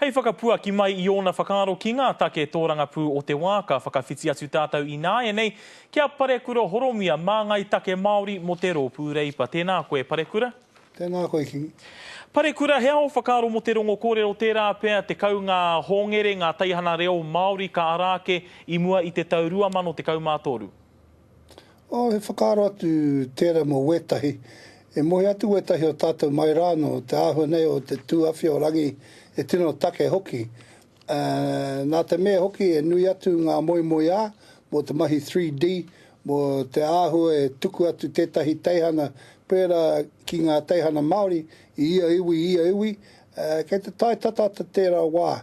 Hei whakapuaki mai i ōna whakaaro ki ngā take tōrangapū o te wā, ka whakawhiti atu tātou ināianei ki a Parekura Horomia, māngai take Māori mō te Rōpū Reipa. Tēnā koe, Parekura. Tēnā koe, Kingi. Parekura, he ao whakaaro mō te rongo kōrero tērā pea 10 ngā hōngere, ngā teihana reo Māori ka ara ake i mua i te tau 2013. Oh, he whakaaro atu tērā mō wētahi. E moe atu wētahi o tātou mai rānō, te āhua nei o te tūawhi o Rangi e tino take hoki. Nā te mea hoki e nui atu ngā moemoeā mō te mahi 3D, mō te āhua e tuku atu tētahi teihana pērā ki ngā teihana Māori i ia iwi, i ia iwi, kei te tae tata atu tērā wā.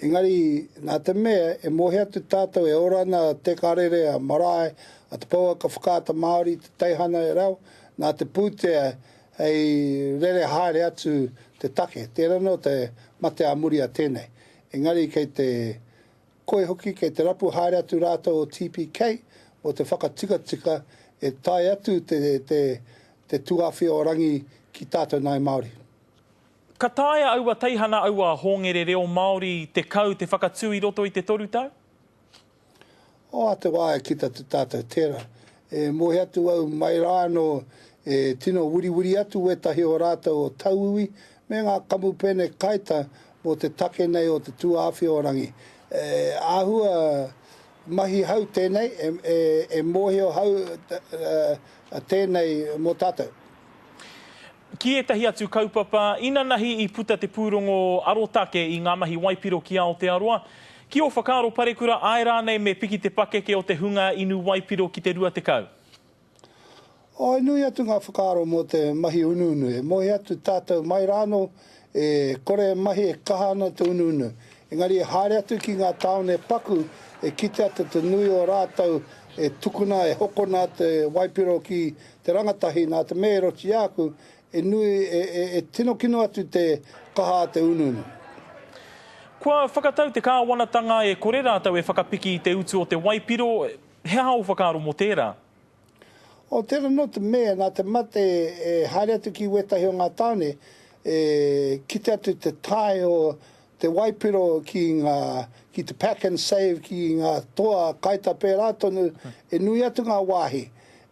Engari, nā te mea e moe atu tātou e ora ana te karere a marae, a te pouaka whakaata Māori, te teihana e rau, nā te pūtea hei rere haere atu te take. Tērā anō te mate ā muri a tēnei. Engari kei te koi hoki, kei te rapu haere atu rātou o TPK mō te whakatikatika e tae atu te, te, te tuawhi o Rangi ki tātou nāi Māori. Ka taea aua teihana, aua hōngere reo Māori 10 te whakatū i roto i te toru tau? O a te wā e kita te tātou tērā. E moe atu au mai rā anō e tino wiriwiri atu wētahi o rātou o tauiwi me ngā kamupene kaita mō te take nei o te tūāwhiorangi. E āhua mahi hau tēnei, e mōhio hau tēnei mō tātou. Ki ētahi atu kaupapa, inanahi i puta te pūrongo arotake i ngā mahi waipiro ki Aotearoa. Ki ō whakaaro parekura, āe rānei me piki te pakeke o te hunga inu waipiro ki te 20? Oh, e nui atu ngā whakaaro mō te mahi unuunu. E moe atu tātou mai rānō, e kore e mahi e kaha ana te unuunu. Engari e haere atu ki ngā tāone paku, e kite atu te nui o rātou e tukuna, e hokona te waipiro ki te rangatahi nā te mea e roti āku, e nui, e, e, e tino kino atu te kaha a te unuunu. Kua whakatau te kāwanatanga e kore rātou e whakapiki i te utu o te waipiro, he aha ō whakaaro mō tērā? O, tērā nō te mea, nā te mate e haere atu ki wētahi o ngā tāone, e kite atu te tae o te waipiro ki ngā, ki te pack and save, ki ngā toa kaita pērā tonu, e nui atu ngā wāhi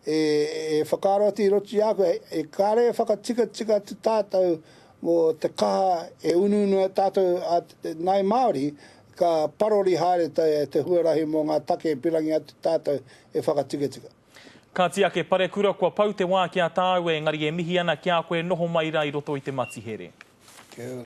e, e whakaaro atu i roto i a koe, e kāre e whakatikatika atu tātou mō te kaha e unuunu ai tātou a Ngāi Māori, ka parori haere te, te huarahi mō ngā take e pirangi atu tātou e whakatikatika. Kāti ake Parekura, kua pau te wā ki a tāua engari e mihi ana ki a koe noho mai rā i roto i te matihere. Kia ora.